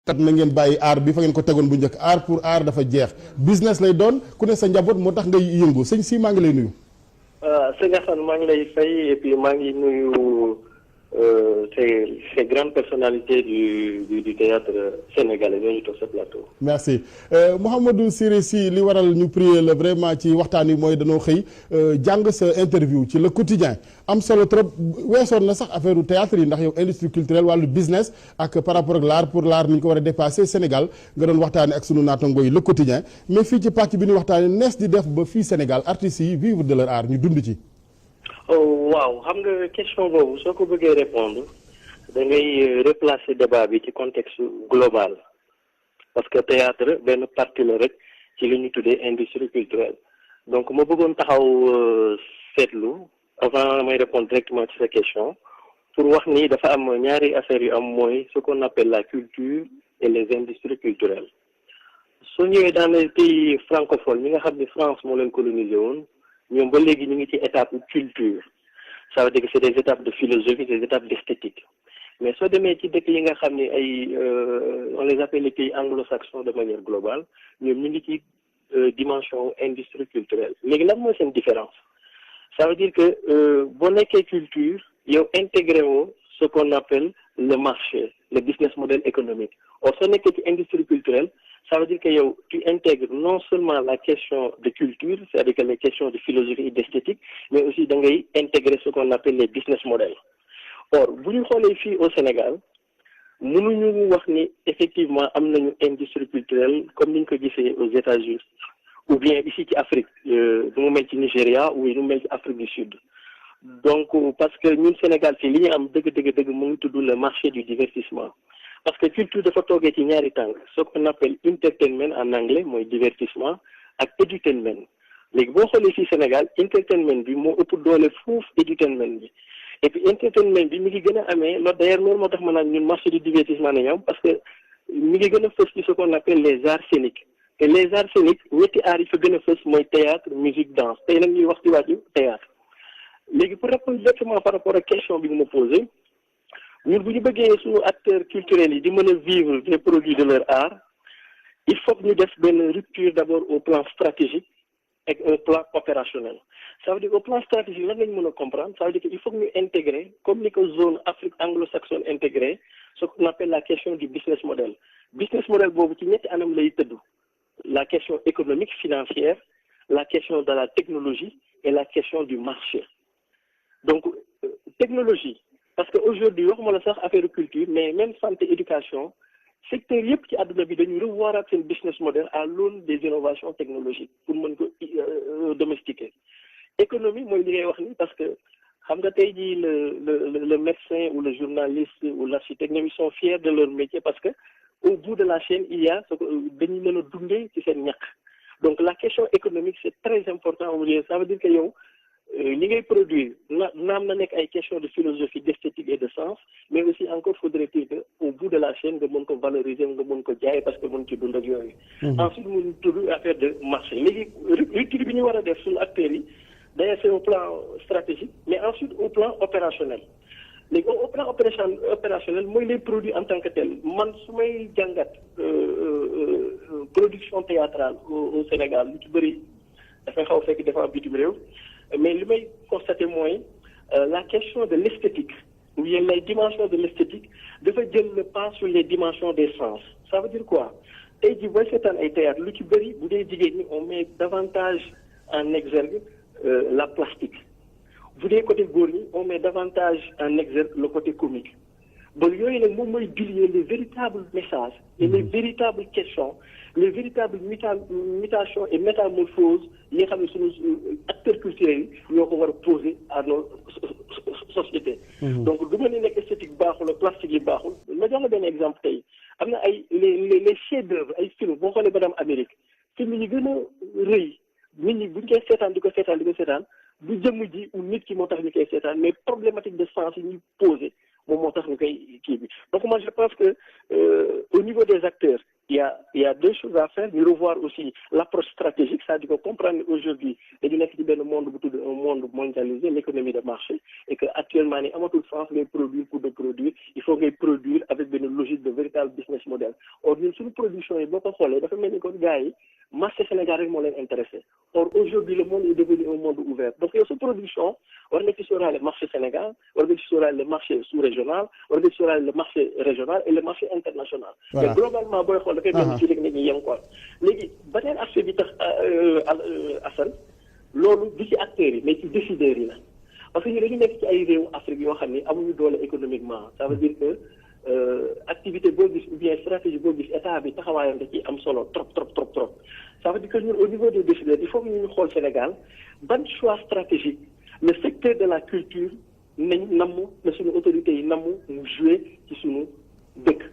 kat na ngeen bàyyi aar bi fa ngeen ko tegoon bu njëkk aar pour aar dafa jeex business lay doon ku ne sa njaboot moo tax ngay yëngu sëñ si maa ngi lay nuyu. sëñ Assane maa ngi lay fay et puis maa ngi nuyu ces grandes personnalités du théâtre sénégalais ñooñu toog sa plateau. merci Mouhamadou Ciré Sy li waral ñu prier la vraiment ci waxtaan wi mooy danoo xëy jàng sa interview ci Le Quotidien am solo trop weesoon na sax affaire u théâtre yi ndax yow industrie culturelle wàllu business ak par rapport ak l'art pour l'art ni ñu ko war a dépasser Sénégal nga doon waxtaane ak sunu naatango yi Le Quotidien mais fii ci pàcc bi ñuy waxtaane nees di def ba fii Sénégal artistes yi vivre de leur art ñu dund ci. waaw xam nga question boobu soo ko bëggee répondre da ngay replacer débat bi ci contexte global parce que théâtre benn partie la rek ci li ñu tuddee industrie culturelle donc ma bëggoon taxaw seetlu avant may répondre directement ci sa question pour wax ni dafa am ñaari affaires yu am mooy ce qu'on appelle la culture et les industries culturelles soo ñëwee dans les pays francophones ñi nga xam ni France moo leen colonisé woon ñoom ba léegi ñu ngi ci étape culture ça veut dire que c'est des étapes de philosophie des étapes d'esthétique mais soo demee ci dëkk yi nga xam ne ay on les appelle les pays anglo-saxons de manière globale ñoom ñu ngi ci dimension industrie culturelle léegi lan mooy seen différence ça veut dire que boo nekkee culture yow intégré woo ce qu'on appelle le marché le business model économique or soo nekkee ci industrie culturelle ça veut dire que yow tu intègres non seulement la question de culture c'est-à-dire que les questions de philosophie et d'esthétique mais aussi da ngay intégrer ce qu'on appelle les business models or bu ñu xoolee fii au Sénégal mënuñu wax ni effectivement am nañu industrie culturelle comme ni ñu ko gisee aux États-Unis ou bien ici ci Afrique nu mu mel ci Nigéria ou nu mu mel ci Afrique du Sud donc parce que ñun Sénégal fii li ñu am dëgg mu ngi tudd le marché du divertissement parce que culture dafa toogee ci ñaari tànk ce qu'on appelle entertainment en anglais mooy divertissement ak edutainment léegi boo xoolee fii Sénégal entertainment bi moo ëpp doole fuuf edutainment bi et puis entertainment bi mi ngi gën a amee loolu d'ailleurs loolu moo tax ma naan ñun marché du divertissement nañu am parce que mi ngi gën a fës ci ce qu'on appelle les arts scéniques te les arts scéniques ñetti arts yi fa gën a fës mooy théâtre musique danse tey nag ñuy wax ci wàllu théâtre léegi pour répondre directement par rapport ak question bi nga ma posé ñun bu ñu bëggee suñu acteurs culturels yi di mën a vivre des produits de leur art il faut que ñu def benn rupture d'abord au plan stratégique et un plan opérationnel ça veut dire au plan stratégique lan lañ mën a comprendre ça veut dire que il faut que ñu intégrer comme ni ko zone Afrique anglo-saxonne intégré ce qu'on appelle la question du business model boobu ci ñetti anam lay tëdd la question économique financière la question de la technologie et la question du marché donc technologie parce que aujourd'hui waxuma la sax affaire culture mais même santé éducation secteur yëpp ci àdduna bi dañu revoir ak seen business model à l'aune des innovations technologiques pour mën ko domestiquer économie mooy li ngay wax ni parce que xam nga tey jii le médecin ou le journaliste ou l'architecte ñoom ils sont fiers de leur métier parce que au bout de la chaîne il y a dañuy mën a dundee ci seen ñàkk donc la question économique c'est très important au milieu ça veut dire que yow li ngay produire naam na nekk ay question de philosophie d'esthétique et de sens mais aussi encore faudrait-il que au bout de la chaîne nga mën ko valoriser nga mën ko jaay parce que mën ci dund ak yooyu ensuite mu tudd affaire de marché léegi rupture bi ñu war a def suñu acteurs yi d'ailleurs c'est au plan stratégique mais ensuite au plan opérationnel léegi au plan opérationnel mooy les produits en tant que tel man su may jàngat production théâtrale au Sénégal lu ci bëri dafay xaw fekk dafa am bitim réew mais li may constater mooy la question de l'esthétique ou bien les dimensions de l'esthétique dafa jël le pas sur les dimensions des sens ça veut dire quoi tey jii booy seetaan ay théâtre lu ci bëri bu dee jigéen ñi on met davantage en exergue la plastique bu dee côté góor ñi on met davantage en exergue le côté comique ba yooyu nag moom mooy diluer les véritables messages et les véritables questions les véritables mutations et métamorphoses yi nga xam ne suñu acteurs culturels yi ñoo ko war a poser à nos sociétés donc du ma ne nekk esthétique baaxul ak plastique yi baaxul ma jox la benn exemple tey am na ay les chefs-d'œuvre ay film boo xoolee Madame Amérique film yi gën a rëy nit ñi buñ koy seetaan di ko seetaan du jëmm ji ou nit ki moo tax ñu koy seetaan mais problématique de sens yi ñuy poser moom moo tax ñu koy kii bi donc moi je pense que au niveau des acteurs il y a deux choses à faire. Nous revoir aussi l'approche stratégique, c'est-à-dire que comprendre aujourd'hui dañu nekk ci benn monde bu tudd un monde mondialisé, l'économie de marché, et que actuellement ni amatul sens ngay produire pour de produire, il faut ngay produire avec benn logique de véritable business model. Or ñun suñu production yi boo ko xoolee dafa mel ni kon gars yi marché Sénégal rek moo leen intéressé. Or aujourd'hui le monde est devenu un monde ouvert. Donc yow sa production war nga ci sóoraale marché Sénégal, war nga ci sóoraale le marché sous-régional, war nga ci sóoraale le marché régional et le marché international. Voilà. Mais globalement booy xool dafay mel ni ci rek nit ñi yem quoi. Léegi beneen aspect bi tax Assane loolu du ci acteurs yi mais ci décideurs yi la parce que ñu dañu nekk ci ay réewu Afrique yoo xam ni amuñu doole économiquement. Ça veut dire que activité boo gis ou bien stratégie boo gis état bi taxawaayam da ciy am solo trop. Ça veut dire que ñun au niveau des décideurs il faut que ñu xool Sénégal ban choix stratégique le secteur de la culture nañ namm na suñu autorités yi namm mu jouer ci suñu dëkk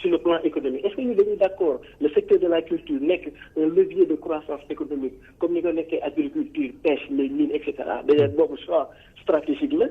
sur le plan économique. Est-ce que nous sommes d'accord le secteur de la culture n'est qu'un levier de croissance économique comme nous avons agriculture, pêche, les mines, etc. D'ailleurs, bon choix stratégique là,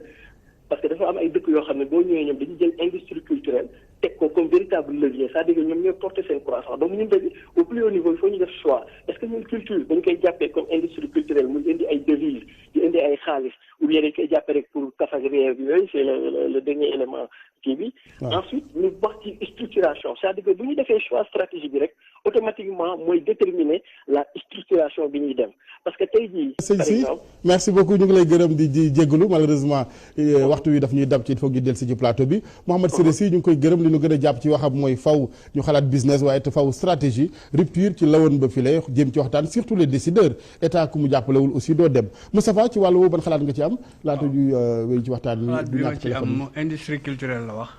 parce que dafa am ay dëkk yoo xam ne boo ñëwee ñoom dañuy jël industrie culturelle teg ko comme véritable levier c'est-à-dire que ñoom ñooy porter seen croissance donc ñun dañu au plus haut niveau il faut ñu def choix est-ce que ñun culture dañ koy jàppee comme industrie culturelle muy indi ay devises di indi ay xaalis ou bien dañ koy jàppee rek pour kafak réew bi yooyu c'est le dernier élément kii bi. Ensuite ñu wax ci structuration c'est-à-dire que bu ñu defee choix stratégique bi rek automatiquement mooy déterminer la structuration bi ñuy dem parce que tey jii. sëñ si merci beaucoup ñu ngi lay gërëm di jéggalu malheureusement waxtu wi daf ñuy dab ci il faut ñu dellu si ci plateau bi Mouhamed Siré Sy ñu ngi koy gërëm li ñu gën a jàpp ci waxam mooy faw ñu xalaat business waaye te faw stratégie rupture ci lawoon ba file jéem ci waxtaan surtout les décideurs état ku mu jàppalewul aussi doo dem Moustapha ci wàllu woowu ban xalaat nga ci am laata ñuy wéy ci waxtaan wi. xalaat bi ma ci am industrie culturelle la wax.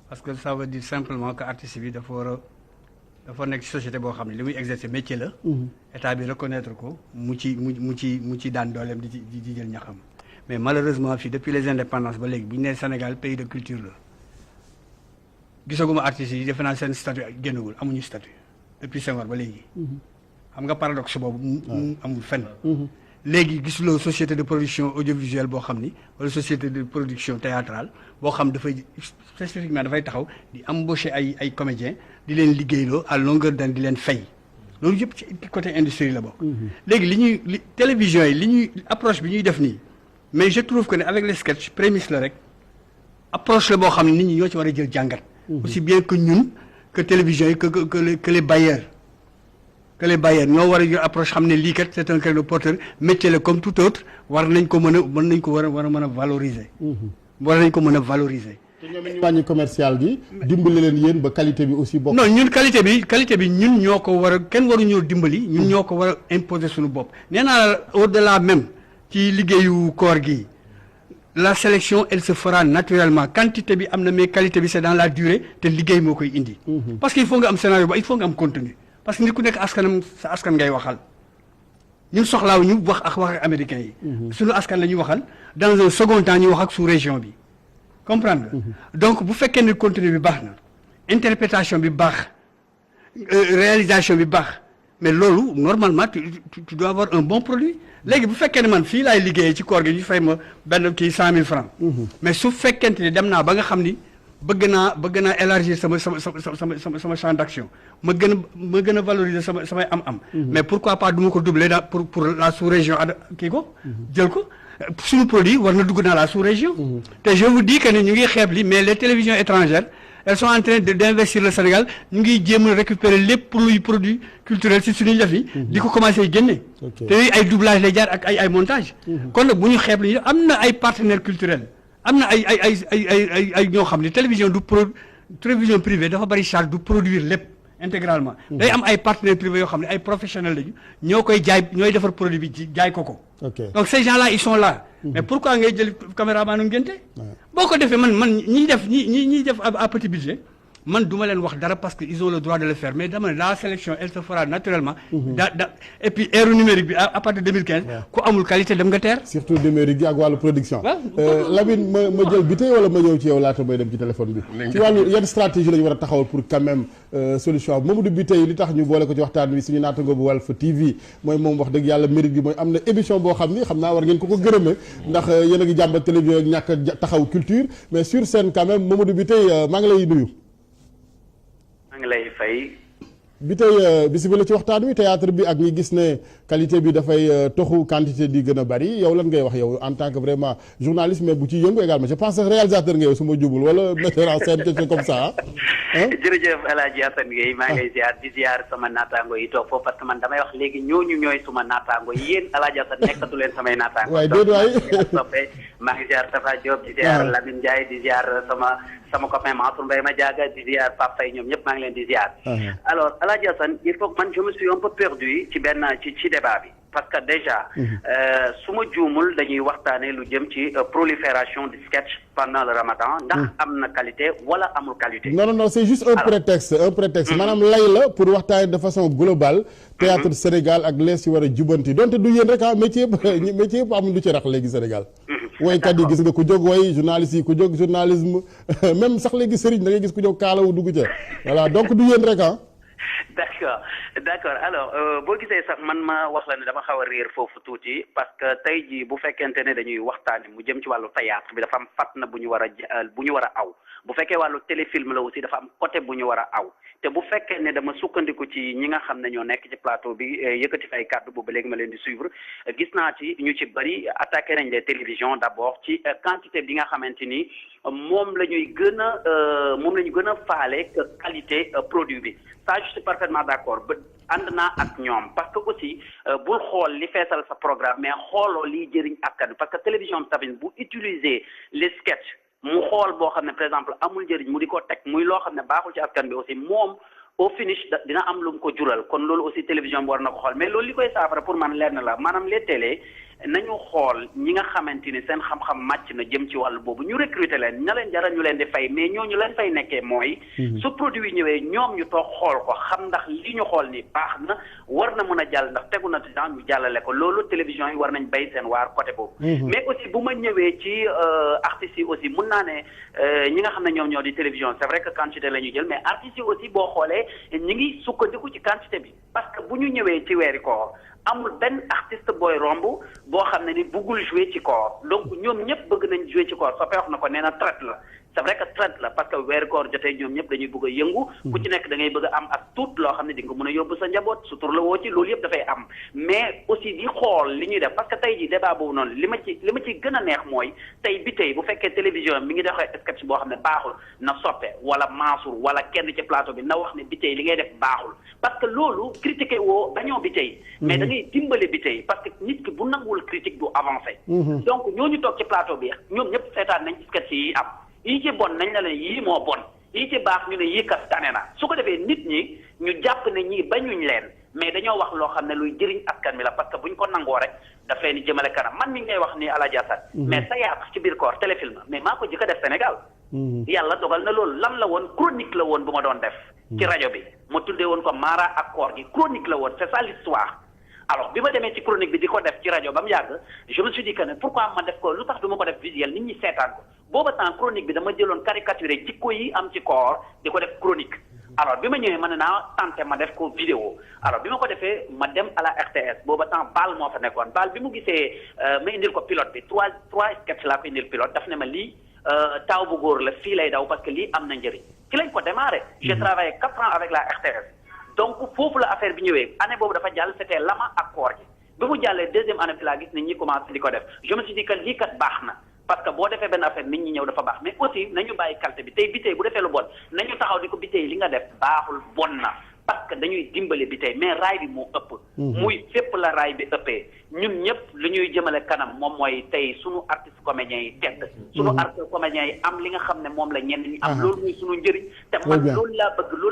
parce que ça veut dire simplement que artiste bi dafa nekk ci société boo xam ne li muy exercer métier la. état bi reconnaître ko mu ci daan dooleem di jël ñaxam mais malheureusement fii depuis les indépendances ba léegi bu ñu nee Sénégal pays de culture la gisaguma artistes yi defe naa seen statut génnagul amuñu statut depuis Senghor ba léegi. xam nga paradoxe boobu. amul fenn. léegi gisuloo société de production audiovisuelle boo xam ni wala société de production théâtrale boo xam dafay spécifiquement dafay taxaw di embaucher ay comédiens di leen liggéeyloo à longueur d'année di leen fay loolu yëpp ci côté industrie la bokk. léegi télévision yi approche bi ñuy def nii mais je trouve que ne avec les sketchs prémisse la rek approche la boo xam ne nit ñi ñoo ci war a jël jàngat. aussi bien que ñun que télévision yi que les bailleurs. que les bailleurs ñoo war a yor approche xam ne lii kat c'est un créneau porteur métier la comme tout autre war nañ ko mën a valoriser. war nañ ko mën a valoriser. te ñoom ñu wàññi commercial gi. dimbali leen yéen ba qualité bi aussi bokk. non ñun qualité bi ñun ñoo ko war a kenn waruñoo dimbali. ñun ñoo ko war a imposer suñu bopp. nee naa la au-delà même ci liggéeyu koor gi la sélection elle se fera naturellement quantité bi am na mais qualité bi c'est dans la durée te liggéey moo koy indi. parce que il faut nga am scénario ba il faut nga am contenu. parce que nit ku nekk askanam sa askan ngay waxal ñun soxlaaw ñu wax ak américains yi. suñu askan la ñuy waxal dans un second temps ñu wax ak sous-région bi comprendre nga. donc bu fekkee ne contenu bi baax na interprétation bi baax réalisation bi baax mais loolu normalement tu dois avoir un bon produit. léegi bu fekkee ne man fii laay liggéeyee ci koor gi ñu fay ma benn kii 100 000 francs. mais su fekkente ne dem naa ba nga xam ni. bëgg naa élargir sama champ d'action ma gën a valoriser samay am mais pourquoi pas du ma ko doubler pour la sous-région kii ko jël ko suñu produit war na dugg dans la sous-région te je vous dis que ne ñu ngi xeeb li mais les télévisions étrangères elles sont en train d'investir le Sénégal ñu ngi jéem a récupérer lépp luy produit culturel si suñuy def yi di ko commencer génne te yooyu ay doublage lay jaar ak ay montage kon nag bu ñu xeeb li am na ay partenaires culturels am na ay ñoo xam ne télévision télévision privée dafa bari charge du produire lépp intégralement day am ay partenaires privés yoo xam ne ay professionnels lañu ñoo koy jaay ñooy defar produit bi jaay ko donc ces gens-là ils sont là mais pourquoi ngay jël caméraman ngénte boo ko defee man ñiy def à petit budget man duma leen wax dara parce que ils ont le droit de le faire mais dama ne la sélection elle se fera naturellement. Et puis ère numérique bi à partir de 2015. ku amul qualité dem nga teer. surtout numérique bi ak wàllu production. Lamine ma jël bi tey wala ma ñëw ci yow laata may dem ci téléphone bi. ci wàllu yan stratégie la ñu war a taxawal pour quand même solution Mamadou bi tey li tax ñu boole ko ci waxtaan wi suñu naataango bu Walf TV mooy moom wax dëgg yàlla mérite bi mooy am na émission boo xam ni xam naa war ngeen ko gërëme ndax yéen a ngi jàmbat télévision ak ñàkk taxaw culture mais sur scène quand même Mamadou bi tey maa ngi lay nuyu. maa ngi lay fay bi tey bisimilah ci waxtaan wi théâtre bi ak ñi gis ne qualité bi dafay toxu quantité di gën a bari yow lan ngay wax yow en tant que vraiment journaliste mais bu ci yëngu également je pense que réalisateur nga yow su ma jubul wala metteur en scène quelque chose comme ça jërëjëf El Hadj Assane Gueye maa ngi lay di ziar sama naataango yi toog foofu parce que man damay wax léegi ñooñu ñooy suma naataango yéen El Hadj Assane nekkatu leen samay naataango. waay déedéet waay maa ngi ziar Tafa Diop di ziar Lamine Ndiaye di ziar sama copain Mansour Mbaye Madiaga di ziar Pape Faye ñoom ñëpp maa ngi leen di ziar. alors El Hadj Assane il faut que man je me suis un peu perdu ci débat bi. parce que déjà su ma juumul dañuy waxtaanee lu jëm ci prolifération du sketch pendant le Ramadan ndax am na qualité wala amul qualité. non c'est juste un prétexte maanaam lay la pour waxtaanee de façon globale théâtre Sénégal ak lees ci war a jubanti donte du yéen rek métier yëpp amul lu ci rax léegi Sénégal. woykat yi gis nga ku jóg woy journaliste yi ku jóg journalisme même sax léegi sëriñ da ngay gis ku jóg kaalawu dugg ca voilà donc du yéen rek d'accord alors boo gisee sax man ma wax la ne dama xaw a réer foofu tuuti parce que tey jii bu fekkente ne dañuy waxtaane mu jëm ci wàllu théâtre bi dafa am fànn bu ñu war a aw bu fekkee wàllu téléfilm la aussi dafa am côté bu ñu war a aw te bu fekkee ne dama sukkandiku ci ñi nga xam ne ñoo nekk ci plateau bi yëkkati fay kàddu boobu léegi ma leen di suivre gis naa ci ñu ci bëri attaqué nañ les télévisions d'abord ci quantité bi nga xamante ni moom la ñuy gën a faale que qualité produit bi ça je suis parfaitement d'accord ba ànd naa ak ñoom parce que aussi bul xool li feesal sa programme mais xooloo liy jëriñ askan bi parce que télévision tamit bu utiliser les sketchs mu xool boo xam ne par exemple amul njëriñ mu di ko teg muy loo xam ne baaxul ci askan bi aussi moom au finish dina am lu mu ko jural kon loolu aussi télévision bi war na ko xool mais loolu li koy saafara pour man lenn la maanaam les télé nañu xool ñi nga xamante ni seen xam-xam màcc na jëm ci wàllu boobu ñu recruter leen ña leen jaral ñu leen di fay mais ñooñu leen fay nekkee mooy su produit yi ñëwee ñoom ñu toog xool ko xam ndax li ñu xool ni baax na war na mën a jàll ndax tegu na ci temps ñu jàllale ko loolu télévision yi war nañ bay seen waar côté boobu mais aussi bu ma ñëwee ci artistes yi aussi mun naa ne ñi nga xam ne ñoom ñoo di télévision c'est vrai que quantité la ñu jël mais artistes yi aussi boo xoolee ñi ngi sukkandiku ci quantité bi parce que bu ñu ñëwee ci weeri koor amul benn artiste booy romb boo xam ne ni bëggul jouer ci koor donc ñoom ñëpp bëgg nañ jouer ci koor soppee wax na ko nee na traite la c'est vrai que traite la parce que weeri koor jotee ñoom ñëpp dañuy bëgg a yëngu ku ci nekk da ngay bëgg a am ak tout loo xam ne di nga mën a yóbbu sa njaboot sutur la woo ci loolu yëpp dafay am mais aussi di xool li ñuy def parce que tey jii débat boobu noonu li ma ci gën a neex mooy tey bi tey bu fekkee télévision mi ngi defee sketch boo xam ne baaxul na soppe wala Mansour wala kenn ci plateau bi na wax ne bi tey li ngay def baaxul parce que loolu critiqué woo dañoo bi tey mais da ngay dimbale bi tey parce que nit ki bu nanguwul critique du avancé donc ñooñu toog ci plateau bi ñoom ñëpp seetaan nañ sketch yi am yii ci bon nañ la leen yii moo bon yii ci baax ñu ne yii kat tane na su ko defee nit ñi ñu jàpp ne ñii bañuñ leen mais dañoo wax loo xam ne luy jëriñ askan mi la parce que buñ ko nangoo rek daf leen di jëmale kanam man mi ngay wax ni Alaaji Assane mais sa yaatu ci biir koor téléfilm mais maa ko jëkk a def Sénégal yàlla dogal na loolu lan la woon chronique la woon bu ma doon def ci rajo bi ma tuddee woon ko Mara ak koor gi chronique la woon c'est ça l'histoire alors bi ma demee ci chronique bi di ko def ci rajo ba mu yàgg je me suis dit que ne pourquoi ma def ko lu tax du ma ko def visuel nit ñi seetaan ko booba temps chronique bi dama jëloon caricaturé jikko yi am ci koor di ko def chronique alors bi ma ñëwee ma ne naa tenté ma def ko vidéo alors bi ma ko defee ma dem à la RTS booba temps Baal moo fa nekkoon Baal bi mu gisee ma indil ko pilote bi trois sketch laa ko indil pilote daf ne ma lii taaw bu góor la fii lay daw parce que lii am na njëriñ ci lañ ko démarré j'ai travaillé 4 ans avec la RTS donc foofu la affaire bi ñëwee année boobu dafa jàll c'était lama ak koor gi bi mu jàllee deuxième année bi laa gis nit ñi commencé di ko def je me suis dit que lii kat baax na parce que boo defee benn affaire nit ñi ñëw dafa baax mais aussi nañu bàyyi qualité bi tey bi tey bu defee lu bon nañu taxaw di ko bi tey li nga def baaxul bon na parce que dañuy dimbale bi tey mais raay bi moo ëpp muy fépp la raay bi ëppee ñun ñëpp lu ñuy jëmale kanam moom mooy tey sunu artiste comédiens yi tedd sunu artiste comédiens yi am li nga xam ne moom la ñenn ñi am loolu muy sunu njëriñ te man loolu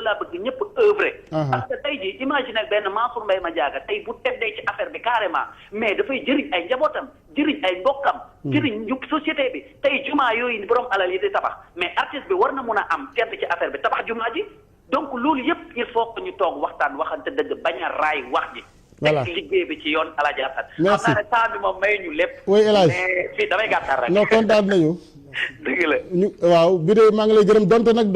laa bëgg ñëpp œuvrer parce que tey ji imagine benn Mansour Mbaye Madiaga tey bu teddee ci affaire bi carrément mais dafay jëriñ ay njabootam jëriñ ay mbokkam jëriñ ñu société bi tey jumaa yooyu borom alal yi di tabax mais artiste bi war na mun a am tedd ci affaire bi tabax jumaa ji donc loolu yëpp il faut que ñu toog waxtaan waxante dëgg bañ a raay wax ji voilà teg liggéey bi ci yoon Alaaji Assane merci xam naa ne temps bi moom may ñu lépp oui El Hadj mais fii damay gàttal rek non kontaan nañu dëgg la ñu waaw bi de maa ngi lay gërëm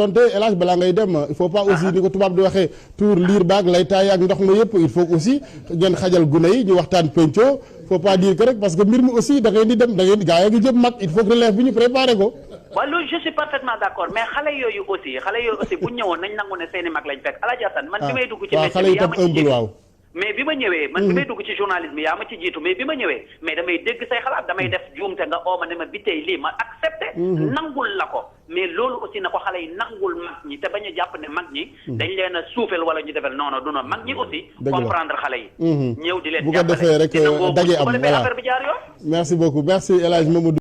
donte El Hadj balaa ngay dem il faut pas aussi ni ko tubaab di waxee tour liir baag lay taay ak ndox ma yëpp il faut aussi ngeen xajal gune yi ñu waxtaan penco faut pas dire que rek parce que mbir mi aussi da ngeen di dem da ngeen gaa yi ngi jëm mag il faut que relève bi ñu préparer ko waaw loolu je suis parfaitement d'accord mais xale yooyu aussi bu ñëwoon nañ nangu ne seeni mag lañ fekk Alaaji Assane man bi may dugg ci métier bi yaa ma ci jiitu mais bi ma ñëwee man bi may dugg ci journalisme yaa ma ci jiitu mais bi ma ñëwee mais damay dégg say xalaat damay def juumte nga ooma ne ma bi tey lii ma accepté nangul la ko mais loolu aussi na ko xale yi nangul mag ñi te bañ a jàpp ne mag ñi dañ leen a suufel wala ñu defel non non du non mag ñi aussi comprendre xale yi ñëw di leen bu ko defee rek daje am voilà affaire bi jaar yoon merci beaucoup merci El Hadj Mamadou